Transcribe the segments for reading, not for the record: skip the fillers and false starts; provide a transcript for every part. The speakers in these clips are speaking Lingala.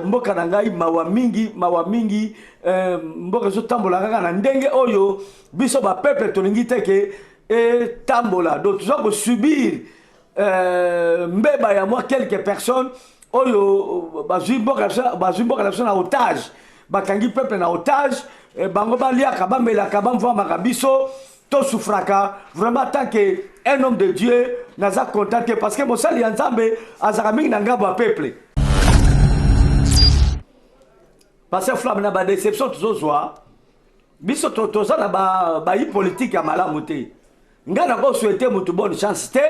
Mboka na ngai mawa mingi, mawa mingi. Mboka ezotambola kaka na ndenge oyo biso bapeuple tolingi te ke etambola. Donc toza kosubir mbeba ya mwa quelques personnes oyo bazwi mboka na biso na otage, bakangi peuple na otage. Bango baliaka, bamelaka, bamvwamaka, biso tosufraka. Vraiment, tant que un homme de Dieu, naza content te, parce que mosali ya Nzambe azalaka mingi na ngambo ya peuple. Parce que Flamme, na badéception tozozwa, biso toza na bayi politique ya malamu te. Ngai nakosouhaiter motu bonne chance te,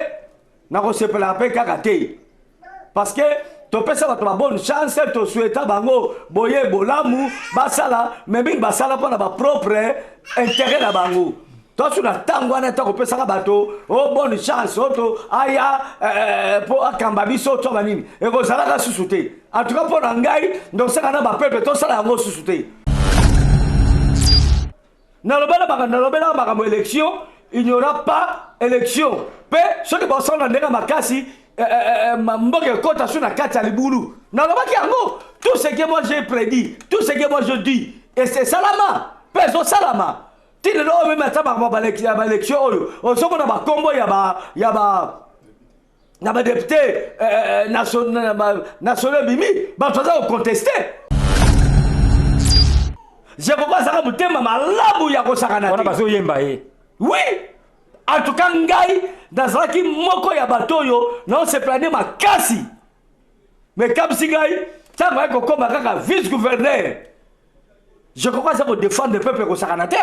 nakosepelaka mpe kaka te, parce que topesa bato ba bonne chance, tosouhaita bango boye bolamu, basala, mais mingi basala mpona bapropre intérêt na bango. Tosu na ntango wana, ntango kopesaka bato o bonne chance, o to aya mpo akamba biso to banini, ekozalaka susu te. En tout cas, mpo na ngai, ndosaka na bapeuple tosala yango susu te. Nalobelaka makambo élection, il n'y aura pas élection. Mpe soki basala na ndenge makasi, mboka ekota so na kati ya libulu. Nalobaki yango. Tout ce que moi j'ai prédit, tout ce que moi je dis, et c'est salama mpe ezosalama ti lelo oyo. Même ata makambo ya baélection oyo, ozomona bakombo ya ba na badéputé nationaux ebimi, bato baza kocontester. Jekoko azalaka motema malamu ya kosakana. Wana bazoyemba ye. Oui, en tout cas ngai nazalaki moko ya bato oyo naosepela nde makasi. Mais kamisi ngai, ntango aye kokóma kaka vice gouverneur, Jekoko aza kodéfendre peuple kosakana te.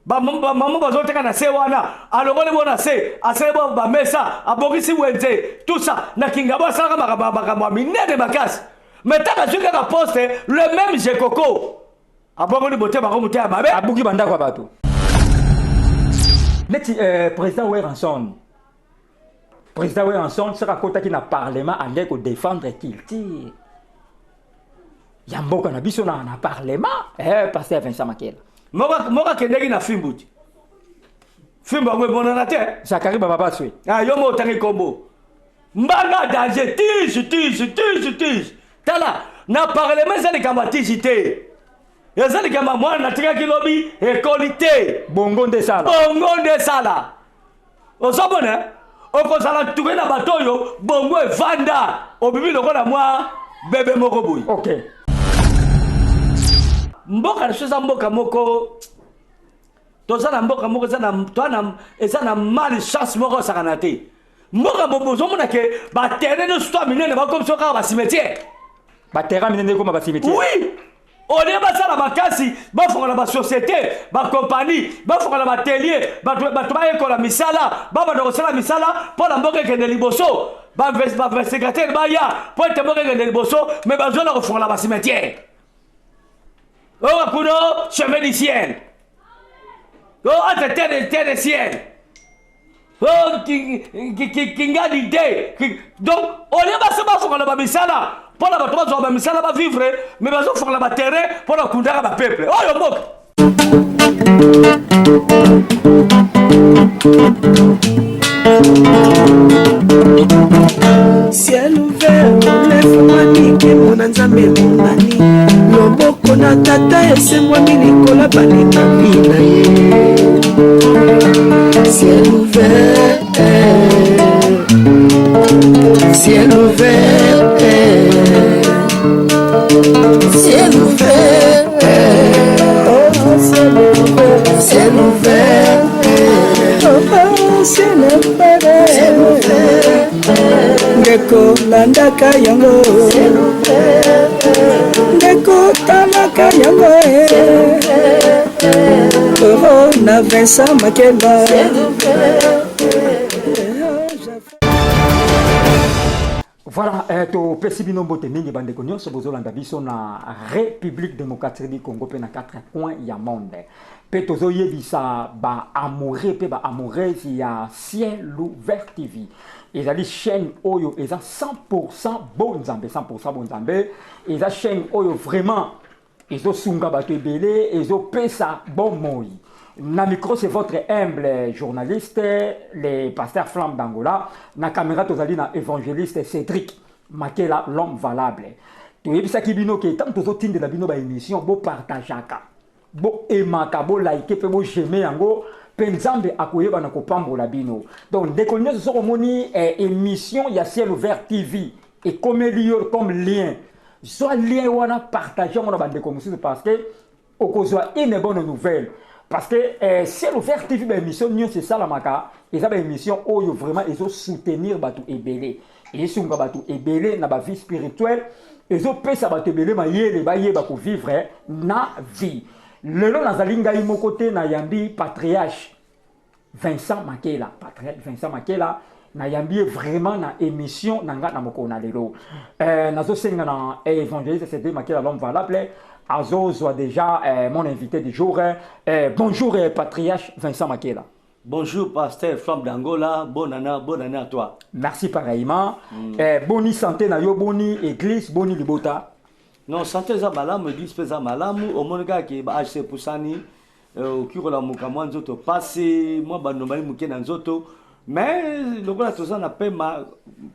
Bamama bazoteka na se wana, alongoli bo na se, asali bo bamesa, abongisi wenze, tout ça na Kingabo. Asalaka makambo ya minene makasi. Mais ntango azwi kaka poste, le même Jekoko abongoli motema yango, motema mabe. Abuki bandako ya bato neti président Werrason. Président Werrason, soki akotaki na parlement, andeki kodéfendre culture ya mboka na biso na parlement, pasteur Vincent Makela. Moko akendeki na fimbu ti fimbu yango emonana te. Zakari Bababaswe. Ah, yo mo otangi kombo mbanga danger, tige, tige, tige, tige. Tala, na parlement eza likambo ya tige te, eza likambo ya mwana natikaki lobi ekoli te. Bongo nde sala. Bongo nde sala. Ozomona, okozala ntuke na bato oyo bongo evanda, obimi lokola mwa bebe moko boye. Mboka na biso eza mboka moko, toza na mboka moko eza na mal chance moko osakana te. Mboka bozomona ke baterrain nyonso to ya minene bakomisi kaka bacimetière. Baterrain minene ekoma bacimetière. Oui, au lieu basala makasi, bafongola basociété, bacompagnie, bafongola baatelier, bato bayekola misala, babanda kosala misala mpo na mboka ekende liboso, bainvestigateur baya mpo ete mboka ekende liboso, mais bazona kofongola bacimetière oyo kuna, chemin du ciel, o entre terre, terre et ciel, oh, Kingadi te. Donc au lieu basi bafongola bamisala mpo na bato bazwa bamisala, bavivre, mais bazofongola baterrain mpo na kundaka bapeuple oyo mboka. Ciel ouvert efungwami, nkembo na Nzambe emonani, loboko na Tata esembwami likolo balingami na ye. Ciel ouvert, ciel ouvert, ciel ouvert, oh, ciel ouvert, ciel ouvert, oh, ciel ouvert, ciel ouvert. Ndeko, landaka yango, ndeko, talaka yango oh, na Vincent Makela. Voilà, topesi bino mbote mingi, bandeko nyonso bozolanda biso na République démocratique du Congo mpe na quatre coins ya monde. Mpe tozoyebisa baamoureux mpe baamoureuse ya Ciel Ouvert TV, ezali chaîne oyo eza 100 bonzambe, 100 bonzambe. Eza chaîne oyo vraiment ezosunga bato ebele, ezopesa bomoi. Na micro, c'est votre humble journaliste, le pasteur Flamme d'Angola. Na caméra, tozali na évangéliste Cédric. Makela, l'homme valable. Toyebisaki bino ke ntango tozotindela bino baémission, bopartageaka, boaimaka, bolike mpe boj'aime yango, mpe Nzambe akoyeba na kopambola bino. Donc ndeko nyonso, soki omoni émission ya Ciel Ouvert TV ekomeli yo comme lien, zwa lien wana, partage yango na bandeko mosusu, parce que okozwa une bonne nouvelle, parce que Ciel Ouvert TV, baémission nyonso esalamaka eza baémission oyo vraiment ezosoutenir bato ebele, esunga bato ebele na bavie spirituelle, ezopesa bato ebele mayele bayeba kovivre na vie. Lelo nazali ngai moko te, nayambi patriarche Vincent Makela. Patriarche Vincent Makela, nayambi ye vraiment na émission na nga na mokolo na lelo. Nazosenga na évangéliste Cédric Makela, l'homme valable, azozwa déjà mon invité du jour. Bonjour, patriarche Vincent Makela. Bonjour, pasteur Flamme d'Angola, bonne année, bonne année à toi. Merci pareillement. Boni santé na yo, boni église, boni libota? Non, santé eza malamu, église mpe eza malamu. Omoni kaka ke ba âge epusani, okoki kolamuka mwa nzoto pasi, mwa bandomali moke na nzoto, mais lokola toza na pema,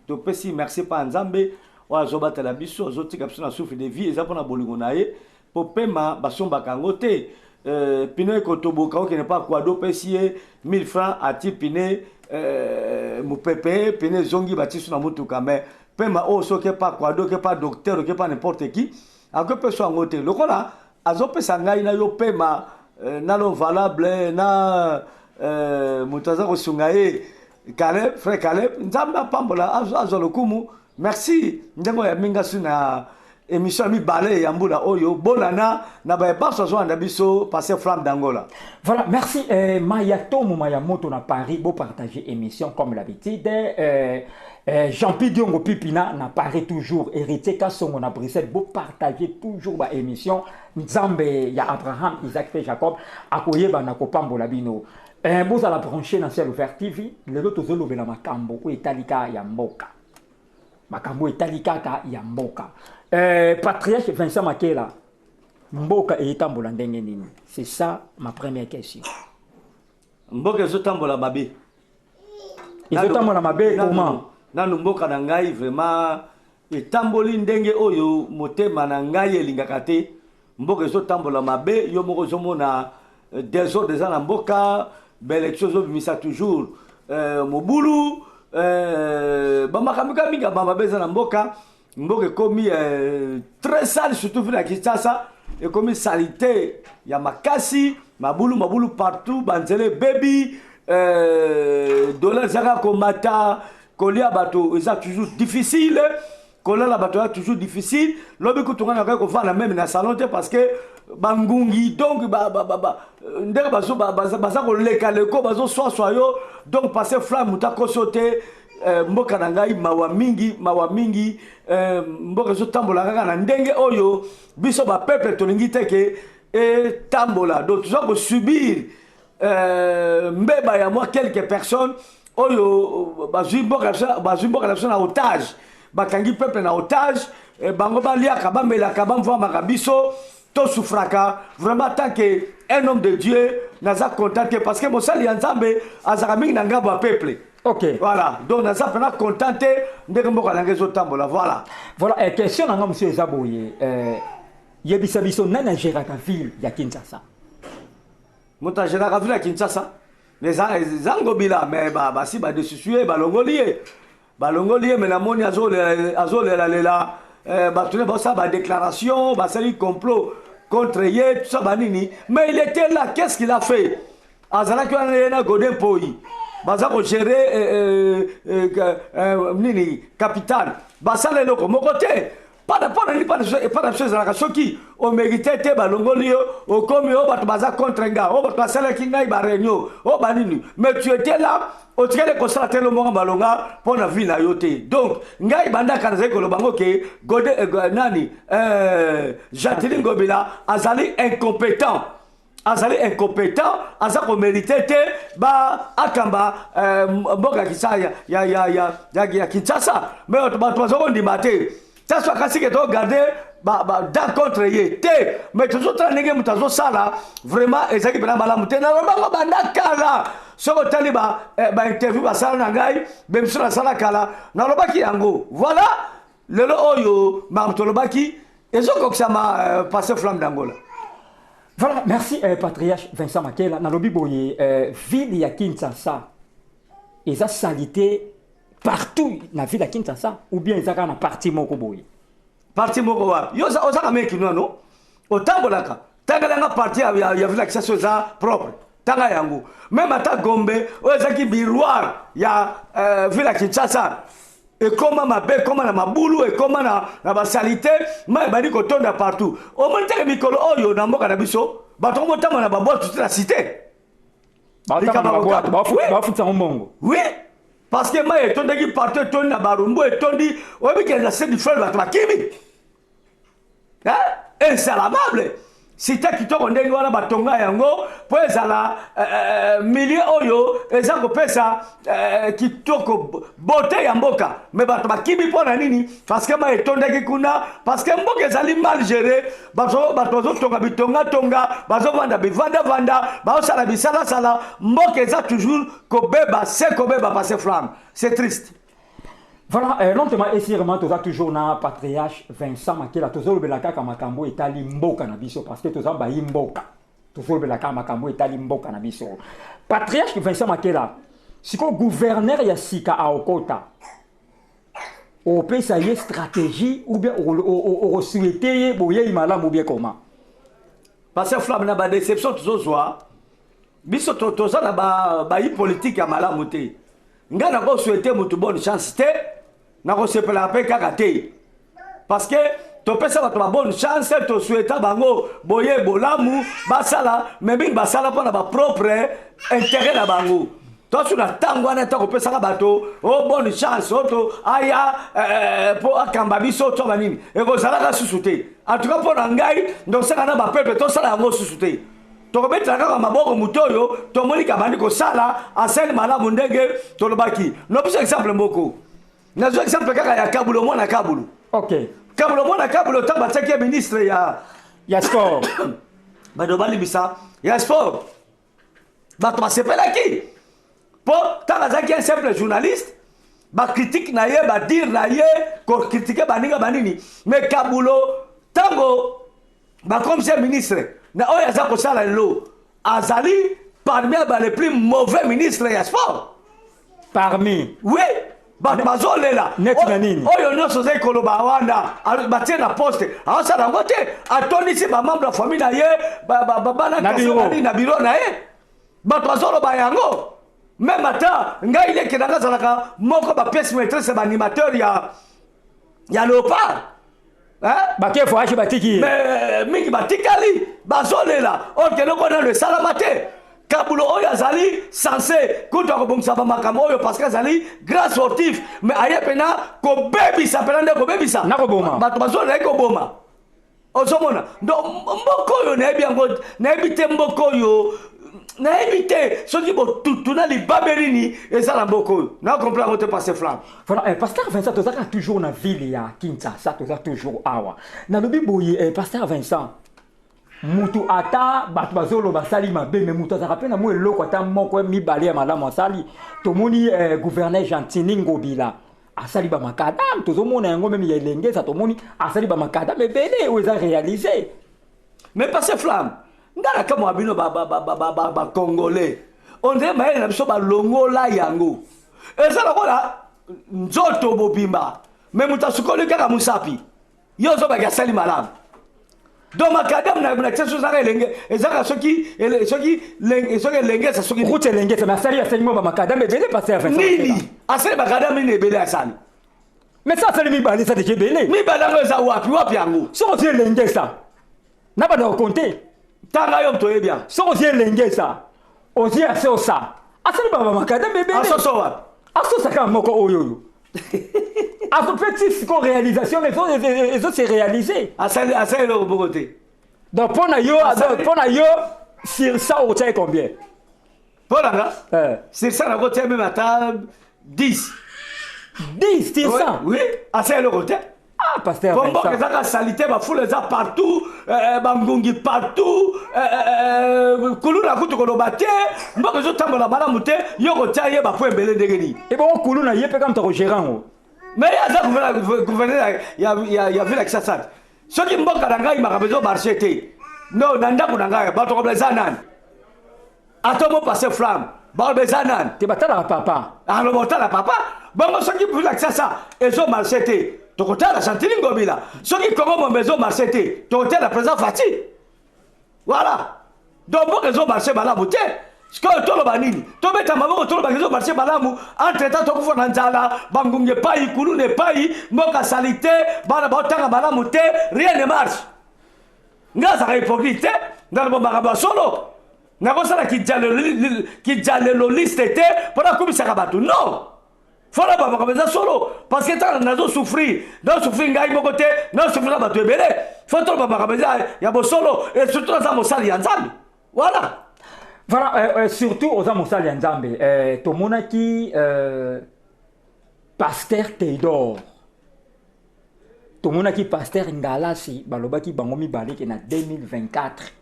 topesi merci mpa Nzambe oyo azobatela biso, azotika biso na souffle de vie. Eza mpona bolingo na ye, po pema basombaka yango te. Pneu ekotoboka, okende mpa kwado, opesi ye 1000 francs, ati pneu mopepe, pneu ezongi, batie so na motuka. Mais pema oyo, soki epa kwado, oke pa docteur, oke pa n'importe qui, akopesa yango te. Lokola azopesa ngai na yo pema, na l'homme valable, na moto aza kosunga ye, Caleb, frère Caleb, Nzambe apambola, azwa lokumu. Merci ndenge oyo yaminga su na émission ya mibale ya mbula oyo. Bonana na bayebaso azolanda biso, pasteur Flamme d'Angola. Voilà, merci. Maya Tomo, Maya Moto na Paris, beau partager émission comme l'habitude. Jean-Pierre Diongo Pipina na Paris toujours, Héritier Kassongo na Bruxelles, beau partager toujours ba émission. Nzambe ya Abraham, Isaac et Jacob, akoyeba na kopambola bino. Bozala branché na Ciel Ouvert TV, lelo tozolobela makambo oyo etali kaka ya mboka. Makambo etali kaka ya mboka. Patriarche Vincent Makela, mboka etambola ndenge nini? C'est ça ma première question. Mboka ezotambola mabe. Ezotambola mabe comment? Nanu mboka na ngai vraiment etamboli ndenge oyo motema na ngai elingaka te. Mboka ezotambola mabe, yo moko ozomona désordre eza na mboka, baélection ezobimisa toujours mobulu, bamakambo ka mingi ya mabe eza na mboka. Mboka ekomi très sale, surtout ville ya Kinshasa ekomi saleté ya makasi, mabulu mabulu partout, banzela ebebi, dollar ezaka komata, kolia bato eza toujours difficile, kolala bato eza toujours difficile. Lobi kutu ngai nakaki kovanda même na salon te, parce que bangungi, donc ndenge baza koleka leko, bazoswaswa yo. Donc pasteur Flamme, moto akosi yo te. Mboka na ngai, mawa mingi, mawa mingi. Mboka ezotambola kaka na ndenge oyo biso bapeuple tolingi te ke etambola. Donc toza kosubir mbeba ya mwa quelques personnes oyo bazwi mboka na biso na otage, bakangi peuple na otage. Bango baliaka, bamelaka, bamvwamaka, biso tosouffraka. Vraiment, tant que un homme de Dieu, naza content te, parce que mosali ya Nzambe azalaka mingi na ngambo ya peuple. Voilà, donc naza mpena content te ndenge mboka na ngai ezotambola, voilà. Voilà, question na nga mosusu eza boye: yebisa biso nani agéraka ville ya Kinshasa? Moto agéraka ville ya Kinshasa eza Ngobila, mais basi badestituer ye, balongoli ye, balongoli ye. Mais namoni azolelalela, bato ne basala badéclaration, basali complot contre ye, tout ça, banini. Mais il était là, qu'est-ce qu'il a fait? Azalaki wana, ye na Godin Poi baza kogérer nini, capitale, basala eloko moko te. Mpona nini? Epa na biso ezalaka soki omérite te, balongoli yo, okomi oyo bato baza contre nga, oyo bato basalaki ngai baréunion, oyo banini. Mais tu étais là, otikali kosala te lomonga malonga mpo na vie na yo te. Donc ngai bandaka nazali koloba ngo ke Gode, nani, Gentiny Ngobila azali incompétent, azali incompétent, aza komérite te ba akamba mboka ya Kinshasa. Mais bato baza kondima te. Taso akasi ke togarde da contre ye te, mais tozotala ndenge moto azosala, vraiment ezalaki mpena malamu te. Nalobango banda kala, soki otali bainterview basala na ngai, bemiso nasala kala, nalobaki yango. Voilà. Lelo oyo makambo tolobaki ezokokisama, pasteur Flamme d'Angola. Voilà, merci patriarche Vincent Makela. Nalobi boye, ville ya Kinshasa eza salité partout na ville ya Kinshasa ou bien eza kaka na partie moko boye? Partie moko wapi? Yo ozaka meki nono otambolaka, tangelanga partie ya ville ya Kinshasa eza propre, tanga yango. Même ata Gombe oyo ezalaki miroir ya ville ya Kinshasa ekoma mabe, ekoma na mabulu, ekoma na basaleté, mai ebandi kotonda partout. Omoni teke mikolo oyo na mboka na biso bato komotambola na babwatu te na cité. Bafutisa yango mbongo. Oui, parce que mai etondaki partout, etondi na Barumbu, etondi. Oyebi ke na cité du fleuve bato bakimi insalamable. Cité kitoko ndenge wana batonga yango mpo ezala milieu oyo eza kopesa kitoko, beauté ya mboka, mais bato bakimi mpo na nini? Parce que mai etondaki kuna, parce que mboka ezali mal géré. Bato bazotonga bitongatonga, bazovanda bivandavanda, bazosala bisalasala, mboka eza toujours kobeba se kobeba. Pasteur Flamme, c'est triste. Voilà, lentement et sûrement, toza toujours na patriarche Vincent Makela. Tozolobela kaka makambo etali mboka na biso parce que toza bayi mboka. Tozolobela kaka makambo etali mboka na biso. Patriarche Vincent Makela, siko gouverneur ya sika aokota, opesa ye stratégie ou bien okosouhaiter ye boyei malamu ou bien comment? Pasteur Flamme, na badéception tozozwa biso, toza na bayi politique ya malamu te. Ngai nakosouhaiter motu bonne chance te, nakosepelaka mpe kaka te, parce que topesa bato ba bonne chance, tosouhaita bango boye bolamu basala, mais mingi basala mpona bapropre intérêt na bango. Tosu na ntango wana ntango kopesaka bato o bonne chance o to aya mpo akamba biso to banini, ekozalaka susu te. En tout cas mpo na ngai, ndosaka na bapeuple tosala yango susu te. Tokobetela kaka maboko moto oyo tomoni kabandi kosala, asali malamu ndenge tolobaki. No biso exemple moko, nazwa exemple kaka ya Kabulo mwana Kabulo. Kabulo mwana Kabulo, ntango batiaki ye ministre ya ya sport. Bato balibisa, ya sport, bato basepelaki mpo ntango azalaki un simple journaliste, bacritique na ye, badire na ye, kocritiquer baninga banini. Mais Kabulo, ntango bakomisi ye ministre na oyo aza kosala lelo, azali parmi ba les plus mauvais ministre ya sport. Parmi? Oui, bato bazolela. Neti na nini? Oyo nyonso ozali koloba wana, batie na poste, aosala yango te. Atondisi bamembre ya famille na ye, bana Na bureau. na bureau na ye. Bato bazoloba yango. Même ata ngai leke nanga azalaka moko bapièce maîtresse, baanimateur ya Léopard, hein? Bake voyage, batiki ye. Mais mingi batikali bazolela oyo keloko nano esalama te. Kabulo oyo azali censé kutu akobongisa bamakambo oyo parce que azali grand sportif, mais aye mpena kobebisa, mpena nde kobebisa. Na koboma. Bato bazolela ye koboma. Ozomona donc mboka oyo, nayebi yango, nayebi te mboka oyo, nayebi te soki botutu na libabe nini eza na mboka oyo, na comprendre yango te, pasteur Flamme. Voilà, pasteur Vincent, tozalaka toujours na ville ya Kinshasa, toza toujours awa. Nalobi boye, pasteur Vincent, mutu ata bato bazoloba asali mabe, mais mutu azalaka mpe na mwa eloko ata moko mibale ya malamu asali. Tomoni gouverneur Gentini Ngobila asali bamacadam, tozomona yango même ya Elengesa, tomoni asali bamacadam ebele oyo eza réalisé. Mais pasteur Flamme, nga na kamwa bino bacongolais, on dirait mayele na biso balongola yango. Eza lokola nzoto mobimba, mais moto asukoli kaka mosapi, yo ozobaki asali malamu. Donc macadam na tia so ezaka elenge, ezaka soki Elengesa, soki route Elengesa, mais asali mwa bamacadam ebele, pasteur Vincent. Nini asali? Macadam nini ebele asali? Mais ça asali mibale, eza déjà ebele. Mibale yango eza wapi? Wapi yango? Soki ozwi Elengesa na banda kocompter. Tanga yo, toyebi yango. Soki ozwi Elengesa, ozwi Asosa, asali bamacadam ebele. Asoso wapi? Asosa kaka moko oyo azo petit siko réalisation ezo se réaliser. Asali eloko moko te. Donc mpo na yo, sur 100 okotia combien? Mpo na nga, sur 100 nakotia même ata 10. 10 sur 100? Oui, asali eloko te. Ah, pasteur. Po mboka ezaka saleté, bafulu eza partout, bangungi partout, kuluna kutu koloba te. Mboka ezotambola malamu te. Yo kotia ye bapo ebele ndenge nini? Ebongo kuluna ye mpe kaka moto akogérer yango. Mais ye aza gouverneur ya ville ya Kinshasa te. Soki mboka na ngai makambo ezo marche te, no na ndako na ngai bato kobla eza nani? Ata mo passe flamme, bakoloba eza nani? Te, batalaka papa. Aloba otala papa bongo. Soki ville ya Kinshasa ezo marche te, tokotala Gentiny Ngobila. Soki Congo mombe ezo marche te, tokotala président Fatshi. Voilà. Donc mboka ezo marche malamu te. Sikoyo toloba nini? Tobeta maboko, tolobaka ezo marche malamu? Entre temps tokufa na nzala, bangungi epai, kuluna epai, mboka sali te, bana baotanga malamu te, rien ne marche. Nga azalaka hypocrite te, naloba makambo ya solo. Nakosala kijaleloliste te mpo nakumisaka bato, non. Fala ba makambo eza solo, parce que ntango nazo souffrir, nazo souffrir ngai moko te, nazo souffrir na bato ebele. Fo toloba makambo eza ya bosolo, et surtout naza mosali ya Nzambe. Voilà. Voilà, surtout oza mosali ya Nzambe. Tomonaki pasteur Théodore, tomonaki pasteur Ngalasi, balobaki bango mibale ke na 2024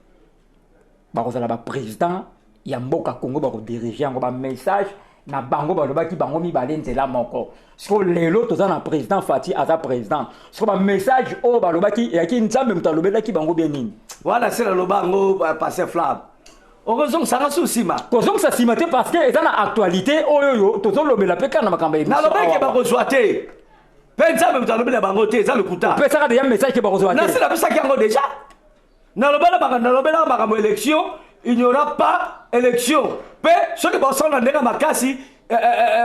bakozala baprésident ya mboka Congo, bakodiriger yango. Bamessage na bango, balobaki bango mibale nzela moko. Siko lelo toza na président Fatshi, aza président. Siko bamessage oyo balobaki, eyaki Nzambe moto alobelaki bango bien nini? Wana se naloba yango, passe flamme, okozongisanga su nsima. Kozongisa nsima te, parce que eza na actualité oyo oyo tozolobela mpe kaka na makambo ya émission. Nalobaki awa. Bakozwa te, mpe Nzambe moto alobi na bango te, eza lokuta. Opesaka deja message ke bakozwa te? Nasi napesaki yango déjà. Nalobelaka makambo élection, il n'y aura pas élection. Mpe soki basala na ndenge makasi,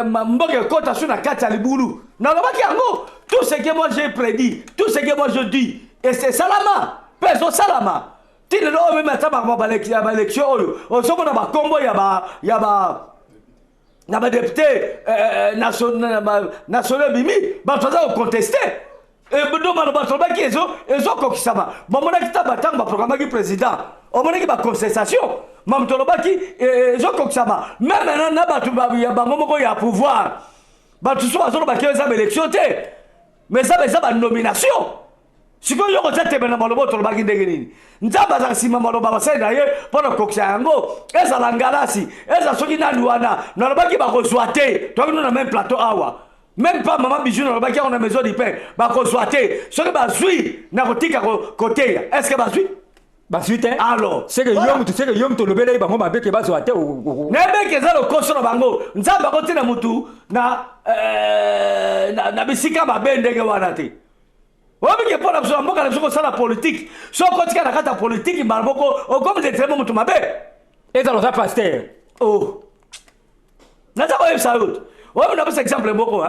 mboka ekota so na kati ya libulu. Nalobaki yango. Tout ce que moi j'ai prédit, tout ce que moi je dis, et c'est salama mpe ezosalama ti lelo oyo. Même ata makambo ya baélection oyo, ozomona bakombo ya ba na badéputé nationaux ebimi, bato baza kocontester. Ndomano bato balobaki ezokokisama. Bamonaki ta batango baproclamaki président, omonaki bacontestation. Mamoto olobaki ezokokisama, même na bato ya bango moko ya pouvoir. Bato so bazolobaki eza baélection te, mais eza banomination. Sikoyo yo kotia tembe na maloba oyo tolobaki, ndenge nini Nzambe azalaka nsima maloba basali na ye mpo na kokokisa yango? Ezala Ngalasi, eza soki nani wana, nalobaki bakozwa te. Toyaki no na même plateau awa, même pas mama Bijou, nalobaki yango na Maison du Pain: bakozwa te, soki bazwi nakotika koteya. Est ce que bazwi? Bazwi te. Alors. Seke yo mutu, seke yo mutu olobelaki bango mabe ke bazwa te. Nayebeki eza lokoso na bango. Nzambe akotina mutu na bisika mabe ndenge wana te. Oyebike mpo na biso na mboka na biso, kosala politike, so okotika na kati ya politike, mbala moko okomi detreme moto mabe. Ezala oza pasteur. Oh, naza koyebisa yo te. Oyebi, napesa exemple moko.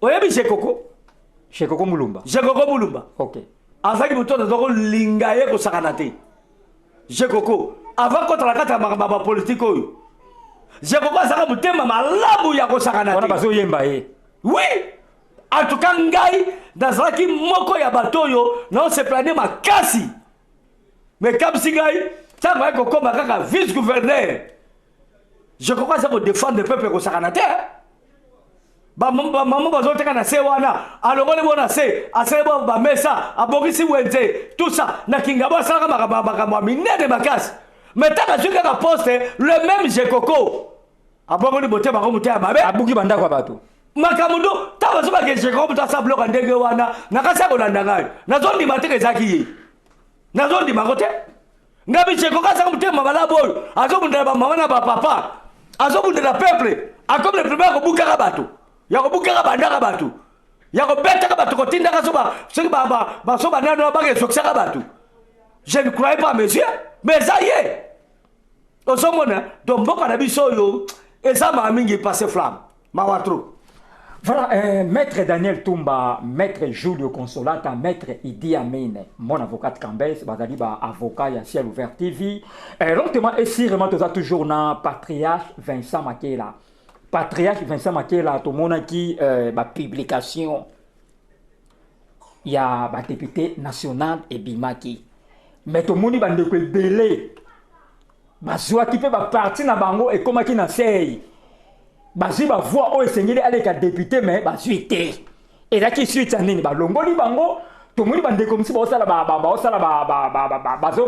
Oyebi Jekoko? Jekoko Mulumba. Jekoko Mulumba. Azalaki moto aza kolinga ye kosakana te. Jekoko, avant kota na kati ya makambo ya bapolitike oyo, Jekoko azalaka motema malamu ya kosakana wana te. Bazoyemba ye. Oui, en tout cas ngai nazalaki moko ya bato oyo naosepela nde makasi. Mais kamisi ngai, ntango aye kokóma kaka vice gouverneur, Jekoko aza kodéfendre peuple kosakana te. Bamama bazoteka na se wana, alongoli bo na se, asali bo bamesa, abongisi wenze, tout ça na Kingabo. Asalaka makambo ya minene makasi. Mais ntango azwi kaka poste, le même Jekoko abongoli motema ko motema mabe. Abuki bandako ya bato. Makambo ndo ntango bazobaka Jekoko moto asala biloko ya ndenge wana, nakasi ya kolanda ngai, nazondima te ezalaki ye, nazondima yango te. Ngabi Jekoko azaka motema malamu oyo azobundela bamama na bapapa, azobundela peuple, akomi le premier ya kobukaka bato, ya kobukaka bandaka bato, ya kobetaka bato, kotindaka soki baso banano baka esokisaka bato. Je ne croyais pas mes yeux, mais eza ye. Ozomona, donc mboka na biso oyo eza mawa mingi, passe flamme, mawa trop. Voilà, Maître Daniel Toumba, Maître Julio Consolata, Maître Idi Amin, mon avocat Cambès, bazali ba avocat ya Ciel Ouvert TV. Lentement et sûrement, toza toujours na Patriarche Vincent Makela. Patriarche Vincent Makela, tomonaki ba publication ya ba député national ebimaki. Mais tomoni bandeko ebele bazwaki mpe baparti na bango ekomaki na sei, bazwi bavoix oyo esengeli aleka député, mais bazwi te. Ezalaki suite ya nini? Balongoli bango. Tomoni bandeko mosusu baosala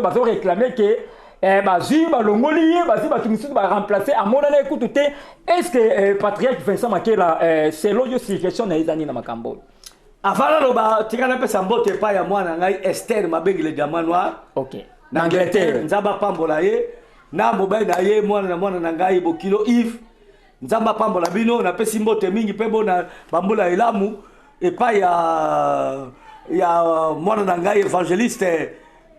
bazoréclamer ke Eh, bazwi balongoli ye, bazwi bato misusu baremplace, amonana ye kutu te. Est ce que patriarche Vincent Makela, selon yo, suggestion na ye eza nini na makambo oyo? Avant naloba, tika napesa mbote epai ya mwana ngai Ester Mabengi, le diamant noir. Na Angleterre. Nzambe apambola ye na mobali na ye, mwana na mwana na ngai Bokilo Yves. Nzambe apambola bino. Napesi mbote mingi mpe bona bambula elamu epai ya mwana na ngai évangéliste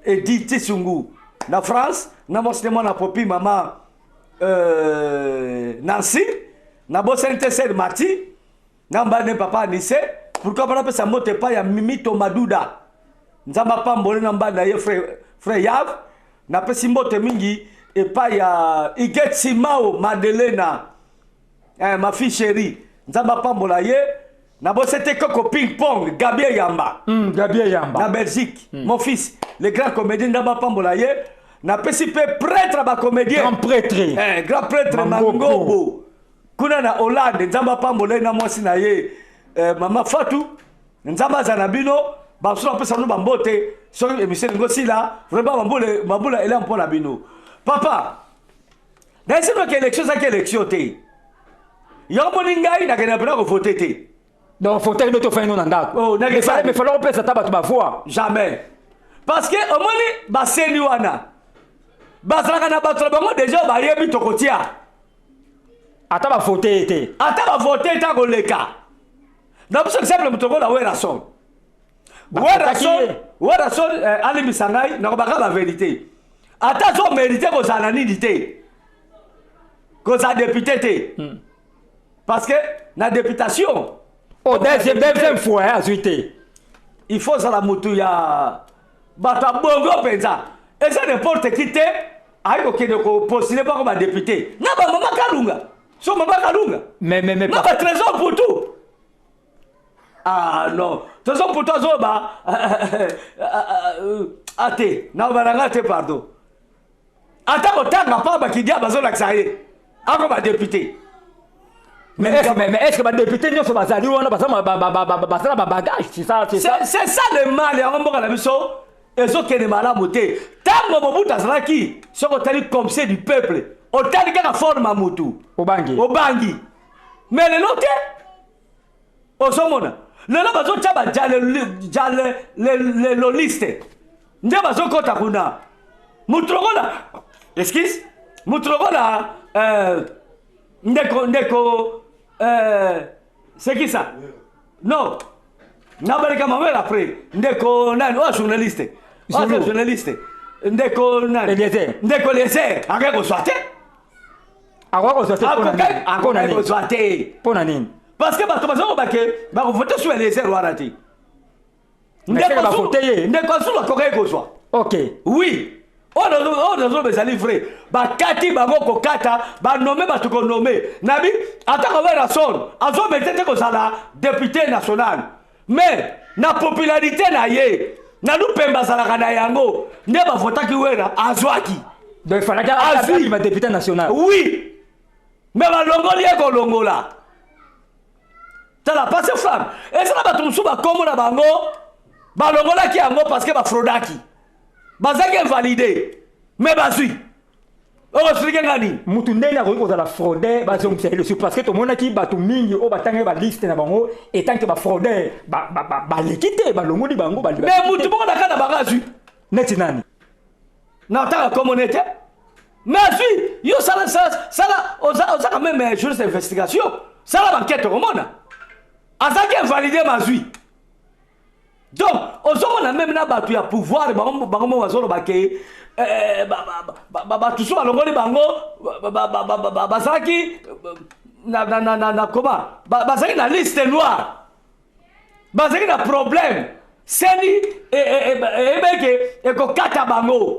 Edi Tisungu na France, na mwasi ne mwana Popi, mama Nancy. Nabosani te sœur Mati na mbali ne papa Anise. Pourquoi pas napesa mbote epai ya Mimito Maduda? Nzambe apambole na mbali na ye, frère Yav. Napesi mbote mingi epai ya Iget Simao Madelena, ma fille chérie, Nzambe apambola ye. Nabosi te koko Ping Pong Gabi Eyamba. Gabi Eyamba. Na Belgique. Mon fils le grand comédien, Nzambe apambola ye. Napesi mpe prêtre bacomédien. Grand prêtre. Grand prêtre. Mangobo. Mangobo kuna na Hollande, Nzambe apambola ye na mwasi na ye, mama Fatu. Nzambe aza na bino. Bamosusu bapesa bino bambote soki émission elingi osila. Vraiment, bambula elamu mpo na bino. Papa, nayesi noki élection ezaki élection te. Yango moni ngai nakende mpena kovote te. Donc fauteuil nde tofandi no na ndako. Oh, mais fallait opesa ata bato bavoix. Jamais, parce que omoni baseni wana bazalaka na bato na bango déjà, bayebi tokotia. Ata bavote ye te. Ata bavote te, koleka na biso. Exemple, moto lokola Werason. Bakotaki Werason ye. Werason, alimbisa ngai, nakobaka bavérité, ata azomérite kozala na nini te, kozala député te, parce que na députation Oh, deuxième fois azwi te. Il faut ozala motu ya bato ya bongo mpenza. Eza n'importe qui te ayi kokende kopostule bango badéputé na bamama Kalunga. So mama Kalunga Mais na batrésor Putu. Ah non, Trésor Putu azoba ate naoba na nga te, pardon. Ata kotanga mpa bakidia bazolakisa ye ako badéputé. Mais est-ce que badéputé nyonso bazali wana baza baza na babagage? C'est ça, c'est ça. C'est ça le mal. Yango mboka na biso ezokende malamu te. Ntango Mobutu azalaki, soki otali commissaire du peuple, otali kaka forme ya mutu, obangi. Obangi. Mais lelo te. Ozomona lelo bazotia bajaleloliste nde bazokɔta kuna. Mutu lokola, excuse, mutu lokola ndeko c'est qui ça? Non, nabaleka mawele après. Ndeko nani oyo journaliste oyo? Zulu. Journaliste ndeko nani? Eliezer. Ndeko Eliezer akoki kozwa te. Akoki kozwa te mpo na nini? Mpo na Akoki nini? kozwa te. Mpo na nini? Parce que bato bazokoba ke bakovote sur Eliezer wana te. Mais seke bavote ye. Ndeko Azulu akokaki kozwa. Oui, oyo nazoloba ezali vrai. Bakati bango kokata, banome bato konome nabi. Atako Werason azomete te kozala député national, mais na popularité na ye na lupemba azalaka na yango nde bavotaki Wera, azwaki. Donc il fallait Azwi. abima député national. Oui, mais balongoli ye kolongola. Tala, passe flamme, eza na bato mosusu bakombo na bango balongolaki yango parce que bafraudaki, bazalaki invalide, mais bazwi. Okoexpliquer nga nini? Mutu ndenge akoki kozala fraudeur, bazongisa ye lisusu? Parce que tomonaki bato mingi oyo batangaki baliste na bango etant que bafraudeur, baleki te, balongoli bango. Mais mutu moko na kati na bango azwi. Neti nani? Na otanga komone te, mais azwi. Yo sala sala, oza quand même journaliste d'investigation, sala bankete, okomona azalaki invalide, mazwi. Donc ozomona même na bato ya pouvoir, bango mo bazoloba ke bato so balongoli bango bazalaki na koma, bazalaki na liste noire, bazalaki na problème. CENI eyebeke ekokata bango.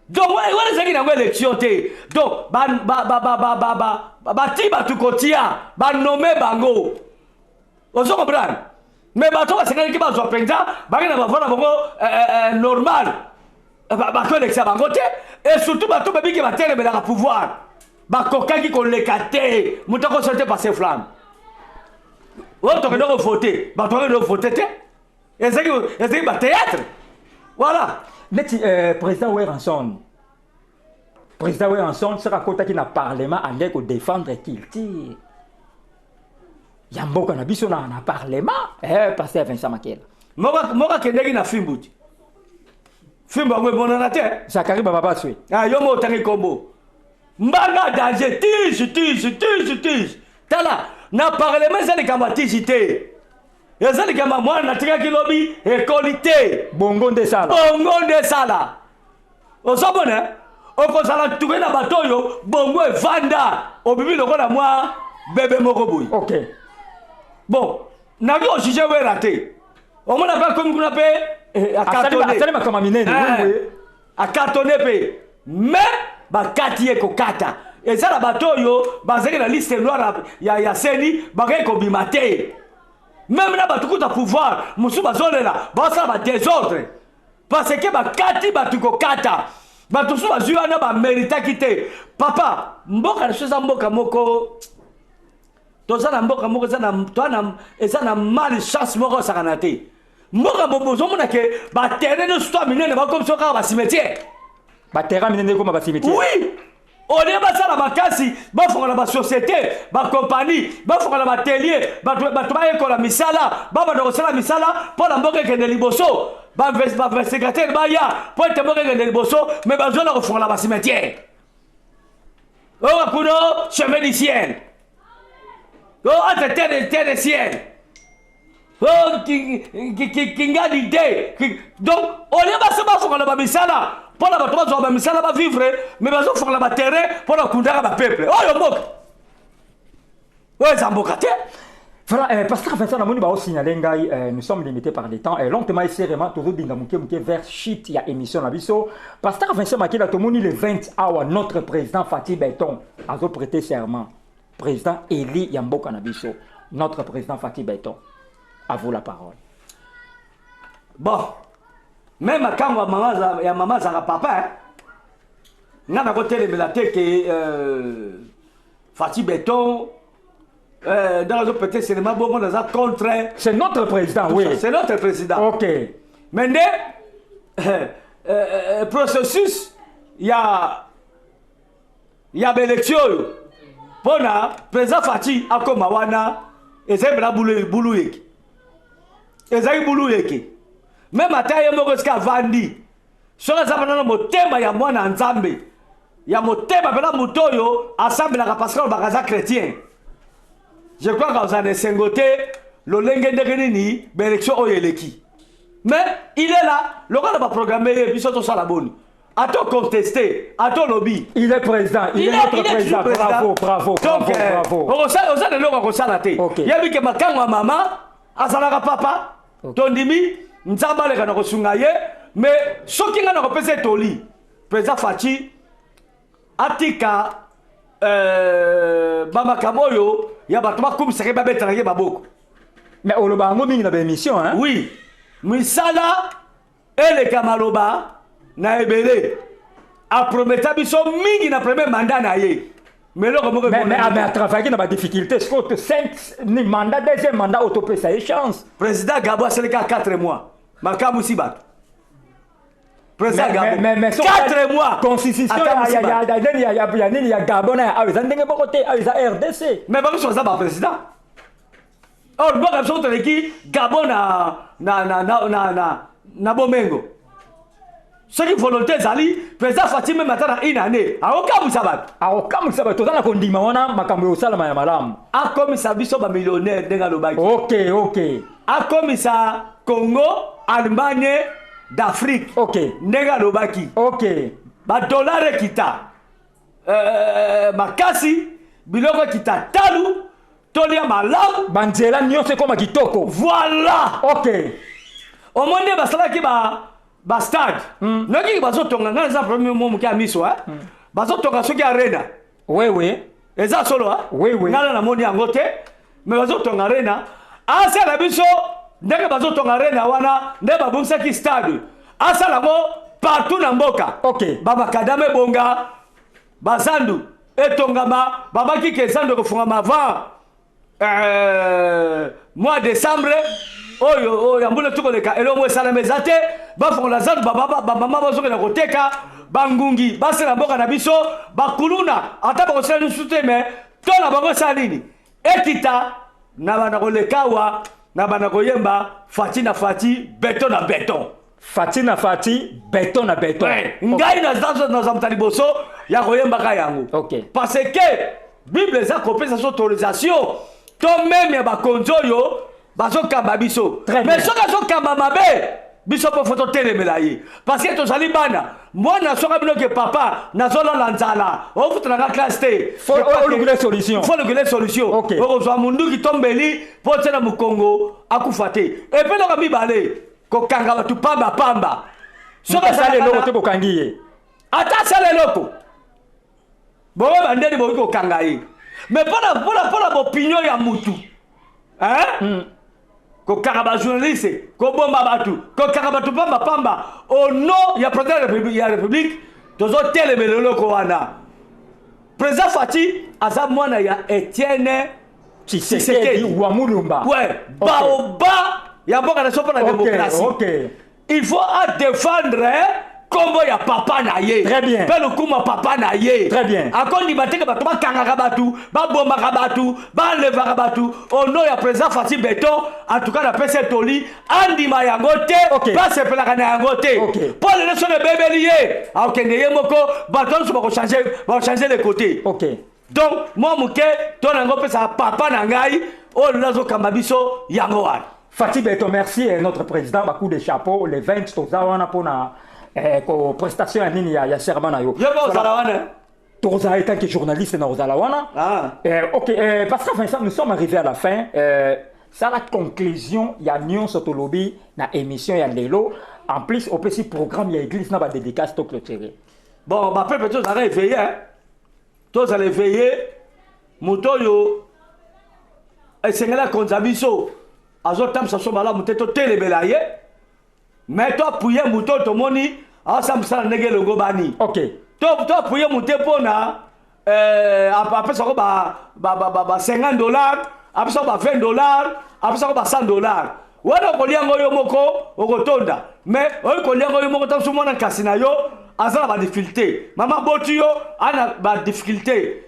Donc wana ezalaki nango élection te. Donc bati bato kotia, banome bango, ozo comprendre? Mais bato basengelaki bazwa mpenza baki na bavoix na bango normal, bakolekisa bango te. Et surtout bato babiki batelemelaka pouvoir bakokaki koleka te. Moto akoso te, passe flamme oyo tokende kovote, bato bakende kovote te, ezalaki bathéâtre, voilà. Neti président Werrason. Président Werrason soki akotaki na parlement, andeki kodéfendre culture ya mboka na biso na parlement. Pasteur Vincent Makela. Moko akendeki na fimbu ti fimbu yango emonana te. Zakari Bababaswe. Ah, yo mo otangi kombo mbanga danger, tige, tige, tige, tige. Tala, na parlement eza likambo ya tige te, eza likambo ya mwana natikaki lobi ekoli te. Bongo nde sala. Bongo nde sala. Ozomona, okozala ntuke na bato oyo bongo evanda, obimi lokola mwa bebe moko boye. Bon, naki ojuge Wera te, omona mpe akomi kuna mpe acartonné. Asali makambo minene. Acartonné mpe, mais bakati ye kokata. Eza na bato oyo bazalaki na liste noire ya CENI, bakaki kobima te. Même na bato kuta pouvoir mosusu bazolela, bazosala badésordre parce que bakati bato kokata. Bato mosusu bazwi wana baméritaki te. Papa, mboka na biso eza mboka moko, toza na mboka moko eza na mal chance moko osakana te. Mboka bozomona ke baterrain nyonso to ya minene bakomi so kaka bacimetière. Baterrain minene ekoma bacimetière. Oui, au lieu basala makasi, bafongola basociété, bacompagnie, bafongola baatelier, bato bayekola misala, babanda kosala misala mpo na mboka ekende liboso, bainvestigateur baya mpo ete mboka ekende liboso, mais bazona kofongola bacimetière oyo kuna, chemin du ciel, o entre terre, terre et ciel, o kingadi te. Donc au lieu basi bafongola bamisala mpo na bato bazwa bamisala, bavivre, mais bazofongola baterrain mpo na kundaka bapeuple. Oyo mboka oyo eza mboka te. Voilà, Pasteur Vincent, namoni baosignale ngai, nous sommes limités par le temps. Lentement et sérieusement, tozobinga moke moke vers chute ya émission na biso. Pasteur Vincent Makela, tomoni le 20 awa, notre président Fatshi Béton azo prêter serment. Président élu ya mboka na biso, notre président Fatshi Béton. À vous la parole. Bon, même makambo ya mama azalaka papa, hein? Nga nakotelemela te ke Fatshi Béton ndenge azoprêter serment bongo, naza contre. C'est notre président, oui. C'est notre président. Mais nde processus ya baélection oyo mpona président Fatshi akóma wana ezali mpena bulu yeke, ezali bulu yeke. Même ata ye moko esika avandi, soki aza mpena na motema ya mwana ya Nzambe, ya motema mpena moto oyo asambelaka, parce que alobaka aza chrétien, je crois que aza na esengo te lolenge ndenge nini baélection oyo eleki. Mais il est là, lokola baprogramme ye, biso tosala boni? Ato contesté, ato lobi. Il est président, il est notre président. Bravo, bravo, bravo, bravo. Oza na eloko akosala te. Yebi ke makango ya mama azalaka papa. Tondimi Nzambe aleka na kosunga ye. Mais soki ngai nakopesa etoli, président Fatshi atika bamakambo oyo ya bato bakumisaka ye, babetelaka ye maboko. Mais oloba yango mingi na baémission, hein? Oui, misala eleka maloba na ebele. Aprometa biso mingi na premier mandat na ye, mais eloko moko Mais atravaillaki na badifficulté. Sikoyo cinq ni mandat, deuxième mandat oyo topesa ye chance. Président Gabo asalaki 4 mois, makambo si bato. Président Gabo, 4 mois. Constitution ya nini ya Gabon na ya awa eza ndenge moko te. Awa eza RDC. Mais bango so baza baprésident. Or mboka biso toleki Gabon na bomengo. Soki volonté ezali, président Fatshi, même ata na une année, akokamwisa bato. Akokamwisa bato. Toza na kondima wana, makambo ekosalama ya malamu. Akomisa biso bamillionnaire ndenge alobaki. Akomisa Congo Allemagne d'Afrique ndenge alobaki. Badollar ekita makasi, biloko ekita talu, tolia malamu. Banzela nyonso ekoma kitoko. Voilà. Omoni nde basalaki ba bastade noki bazotonga. Ngai eza problème mo moke ya miso, bazotonga soki arena. Oui. Eza solo. Oui. Ngai namoni yango te, mais bazotonga arena. Asala biso ndenge bazotonga arena wana, nde babongisaki stade, asala yango partout na mboka. Bamacadam ebonga, bazandu etongama. Babaki ke zandu ekofungama avant mois décembre oyo ya mbula tokoleka. Eloko esalama eza te. Bafongola zandu, bamama bazokenda koteka. Bangungi basala mboka na biso, bakuluna ata bakosala lisusu te, me to na bango esala nini? Ekita na banda koleka awa na banda koyemba Fatshi na Fatshi, beton na beton. Fatshi na Fatshi, beton na beton. Ouais, ngai naza moto ya liboso ya koyembaka yango. Parce que Bible eza kopesa biso autorisation to meme ya bakonzi oyo bazokamba biso. Mais soki azokamba mabe, biso mpo fo totelemela ye, parce que tozali bana. Mwana soki bino ke papa, nazolala nzala, ofuta nanga classe te, olukile solution. Fo olukile solution. Okozwa munduki to mbeli mpo otia na mokongo, akufa te. Epe eloko mibale, kokanga bato pamba pamba. Soki asala eloko te, bokangi ye. Ata asala eloko, boyeba ndeni bokoki kokanga ye, mais mpona bopinion ya mutu, hein? Kokanga bajournaliste, kobomba bato, kokanga bato pamba pamba au nom ya président ya République, tozotelemela eloko wana. Président Fatshi aza mwana ya Etienne Tshisekedi wa Mulumba. Ouais, baoba ya mboka na biso mpona démocratie. Il faut adéfendre nkombo ya papa na ye mpe lokumu ya papa na ye. Très bien. Akondima teke bato bakangaka bato, babomaka bato, balevaka bato au nom ya président Fatshi Béton. En tout cas, napesi etoli, andima yango te. Basepelaka na yango te. Mpo lelo soki ebebeli ye, akokende ye moko, bato nyonso bakochange le côté. Donc mwa moke to na yango opesaka papa na ngai oyo lelo azokamba biso, yango wana. Fatshi Béton, merci notre président, ba coup de chapeau le 20 toza wana mpona ko prestation ya nini ya serment na yo. Yo mpe ozala wana. Tozala en tant que journaliste na ozala wana. Ah. Ok, Pasteur Vincent, nous sommes arrivés à la fin. Ça, la conclusion ya nyonso tolobi na émission ya lelo, en plus opesi programme ya église na badédicace, to clôturer. Bon, bapeuple, tozala éveillé, hein? Tozala éveillé. Moto oyo esengeli akonza biso azotambwisa biso malamu te, totelemela ye, mais toappuyer moto oyo tomoni aosala mosala ndenge elongo bani. To appuyer moto mpona apesako ba 50 $, apesako ba 20 $, apesako ba 100 $. Wana okolia yango yo moko, okotonda. Mais oyi kolia yango yo moko, ntanso mwana nkasi na yo aza na badifficulté, mama boti yo aza na badifficulté,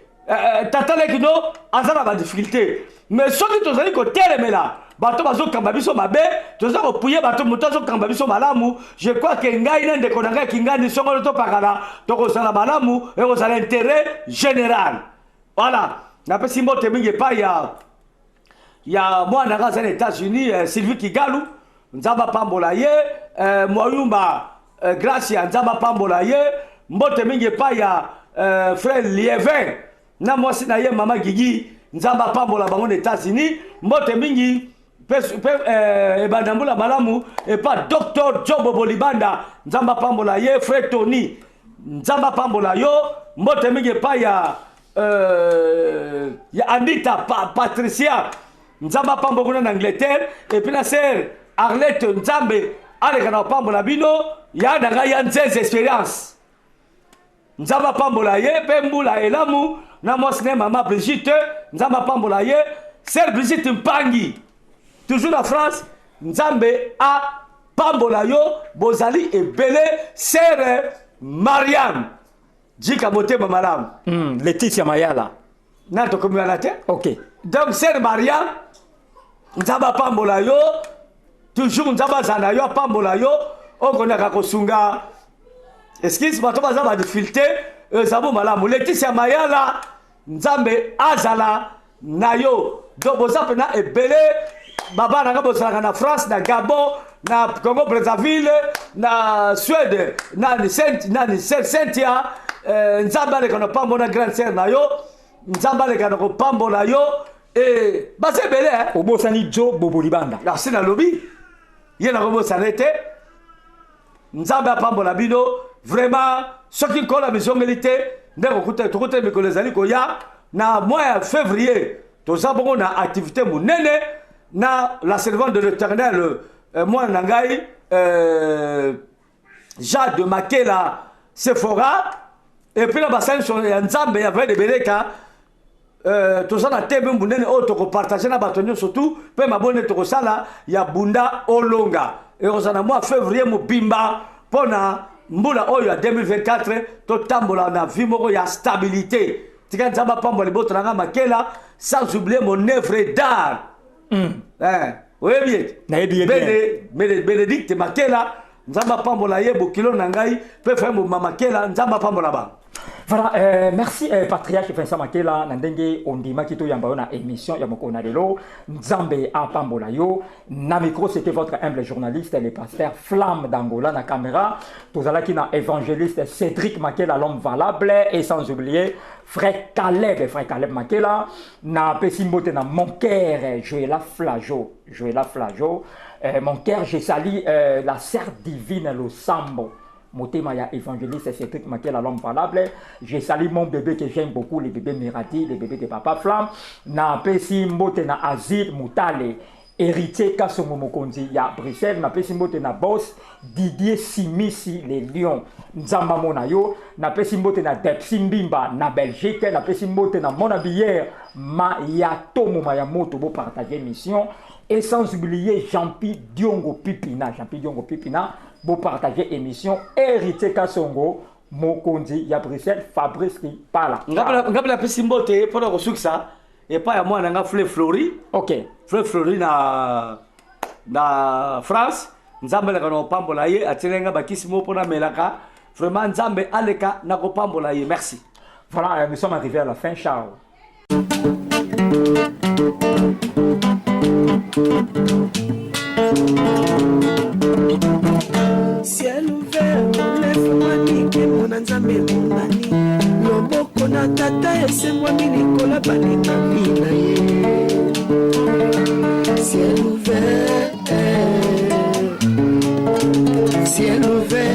tata leki no aza na badifficulté. Mais soki tozali kotelemela bato bazokamba biso mabe, toza koappuyer bato, moto azokamba biso malamu, je crois ke ngai na ndeko na ngai kingani songolo topakala, tokozala malamu, ekozala intérêt général. Voilà, napesi mbote mingi epai ya mwana nga aza na États-Unis, Sylvie Kigalu, Nzambe apambola ye, Mwayumba Gracia, Nzambe apambola ye. Mbote mingi epai ya frère Lievin na mwasi na ye mama Gigi, Nzambe apambola bango na États-Unis. Mbote mingi mpe ebanda mbula malamu epa Docteur Jobo Bolibanda, Nzambe apambola ye. Frère Tony, Nzambe apambola yo. Mbote mingi epai ya Anita Patricia, Nzambe apambola kuna na Angleterre. Et puis na sœur Arlette, Nzambe aleka na kopambola bino. Ya na ngai ya Nzeze Expérience, Nzambe apambola ye mpe mbula elamu na mwasi na ye mama Brigitte, Nzambe apambola ye. Sœur Brigitte Mpangi, toujours na France, Nzambe apambola yo. Bozali ebele. Sœur Mariam Jika, motema malamu. Leticia Mayala. Na tokomi wana te. Donc sœur Mariam, Nzambe apambola yo toujours, Nzambe azala na yo, apambola yo. Okondaka kosunga, excuse, bato baza badifficulté, eza bo malamu. Leticia Mayala, Nzambe azala na yo. Donc boza mpena ebele, baba na nga bozalaka na France, na Gabon, na Congo Brazzaville, na Suède, nani nani Cynthia, Nzambe aleka na pambola grande sœur na yo, Nzambe aleka na kopambola yo. E baza ebele. Obosani Jo Bobolibanda. Asi nalobi ye, nakobosana te. Nzambe apambola bino vraiment. Soki Nkolo mizongeli te, nde tokuta mikolo ezali koya na mois ya février, toza bongo na activité monene na la servante de l'Éternel, mwana na ngai Jade Makela Sephora, et puis na basali ya Nzambe ya vrai de Beleka. Toza na tembe monene oyo tokopartage na bato nyonso tu mpe mabonde tokosala ya bunda olonga, ekozala na mois février mobimba mpona Mbula oyo ya 2024, totambola na vie moko ya stabilité. Tika Nzambe apambola libota na nga Makela, sans oublier mon œuvre d'art. Eh, oyebi ete Nayebi ye bien. Bénédicte Makela, Nzambe apambola ye, bokilo na ngai mpe frère Moma Makela, Nzambe apambola bango. Voilà, merci Patriarche Vincent Makela na ndenge ondimaki toyamba yo na émission ya mokolo na lelo. Nzambe apambola yo. Na micro, c'était votre humble journaliste, le pasteur Flamme d'Angola. Na caméra, tozalaki na évangéliste Cédric Makela, l'homme valable, et sans oublier frère Caleb, frère Caleb Makela. Na pesi mbote na mon cœur, Joëla Flajo, Joëla Flajo. Mon cœur, je salue la sœur divine Losambo. Motema ya évangéliste Cédric Makela, l'homme valable. Je salue mon bébé que j'aime beaucoup, le bébé Miradi, le bébé de Papa Flamme. Na pesi mbote na Azir Mutale, héritier Kasongo Mokonzi ya Bruxelles. Na pesi mbote na boss Didier Simisi les Lions. Nzamba mona yo. Na pesi mbote na Depsi Mbimba na Belgique. Na pesi mbote na Mona Bière Mayatomo Mayamoto bo partager mission. Et sans oublier Jean-Pi Diongo Pipina. Jean-Pi Diongo Pipina, bo partager émission. Héritier Kasongo Mokonzi ya Bruxelles, Fabrice Kipala. Ngapi napesi mbote mpona kosukisa epai ya mwana nga Fleur Flori. Fleur Flori na France, Nzambe aleka na kopambola ye, atieli nga bakisi moko mpona amelaka. Vraiment, Nzambe aleka na kopambola ye. Merci. Voilà, nous sommes arrivés à la fin. Ciao. Ciel ouvert efungwami, nkembo na Nzambe emonani, loboko na Tata esembwami likolo balingami na ye. Ciel ouvert, ciel ouvert.